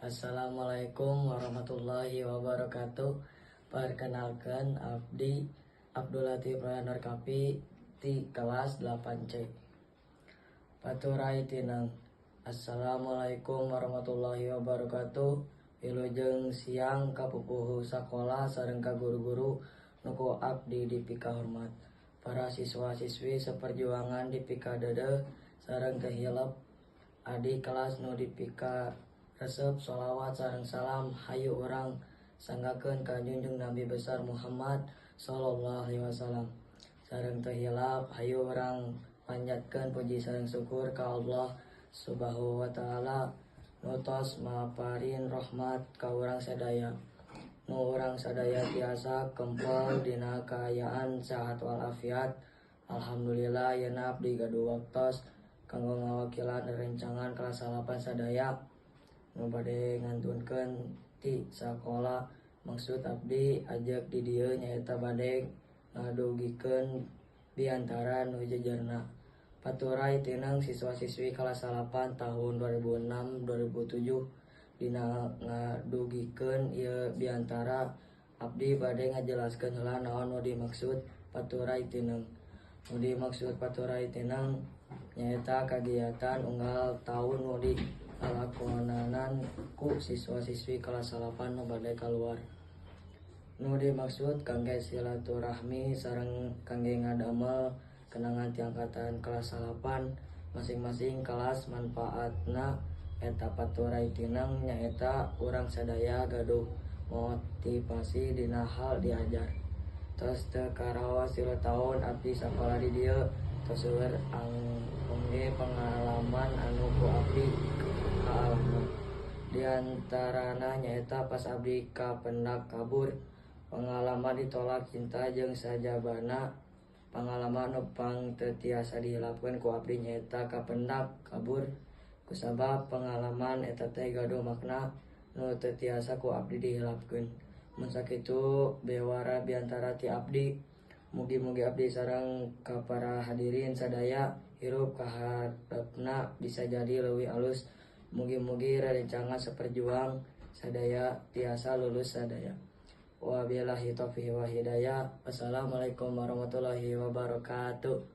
Assalamualaikum warahmatullahi wabarakatuh. Perkenalkan, abdi Abdul Latif Nur Kapi di kelas 8C. Paturay Tineng. Assalamualaikum warahmatullahi wabarakatuh. Wilujeng siang ka pupuhu sakola sareng ka guru-guru nu ku abdi dipikahormat. Para siswa-siswi seperjuangan dipikadeudeuh sareng teu hilap adik kelas nu dipikaresep. Sholawat sareng salam hayu urang sanggakeun ka junjung Nabi besar Muhammad sallallahu alaihi wasallam. Sareng teu hilap hayu urang panjatkeun puji sareng syukur ka Allah Subhanahu wa Ta'ala nu tos maparin rahmat ka urang sadaya, nu urang sadaya tiasa kempel dina kaayaan sehat walafiat. Alhamdulillah, ayeuna abdi gaduh waktos kanggo ngawakilan rerencangan kelas 8 sadaya nu bade ngantunkeun ti sakola. Maksud abdi ajeg di dieu nyaeta bade ngadugikeun biantara nu jejerna Paturay Tineng siswa-siswi kelas 8 tahun 2006 2007. Dina ngadugikeun ieu biantara, abdi bade ngajelaskeun heula naon nu dimaksud Paturay Tineng. Nu dimaksud Paturay Tineng nyaeta kagiatan unggal taun nu dilalakonan ku siswa-siswi kelas 8 nu bade kaluar, nu dimaksud kangge silaturahmi sareng kangge ngadamel kenangan ti angkatan kelas 8 masing-masing kelas. Manfaatna eta Paturay Tineng nyaeta urang sadaya gaduh motivasi dina hal diajar. Tos teu karaos 3 taun abdi sakola di dieu, tos seueur oge pengalaman anu ku abdi kaalaman. Diantarana nyaeta pas abdi kapendak kabur, pengalaman ditolak cinta, jeung sajabana. Pangalaman nu pang teu tiasa dihilapkeun ku abdi nyaeta kapendak kabur, kusabab pengalaman eta teh gaduh makna nu teu tiasa ku abdi dihilapkeun. Mun sakitu bewara biantara ti abdi. Mugi-mugi abdi sareng ka para hadirin sadaya hirup kaharepna bisa jadi leuwih alus. Mugi-mugi rerencangan saperjuang sadaya tiasa lulus sadaya. Wabillahi taufiq wa hidayah. Wassalamualaikum warahmatullahi wabarakatuh.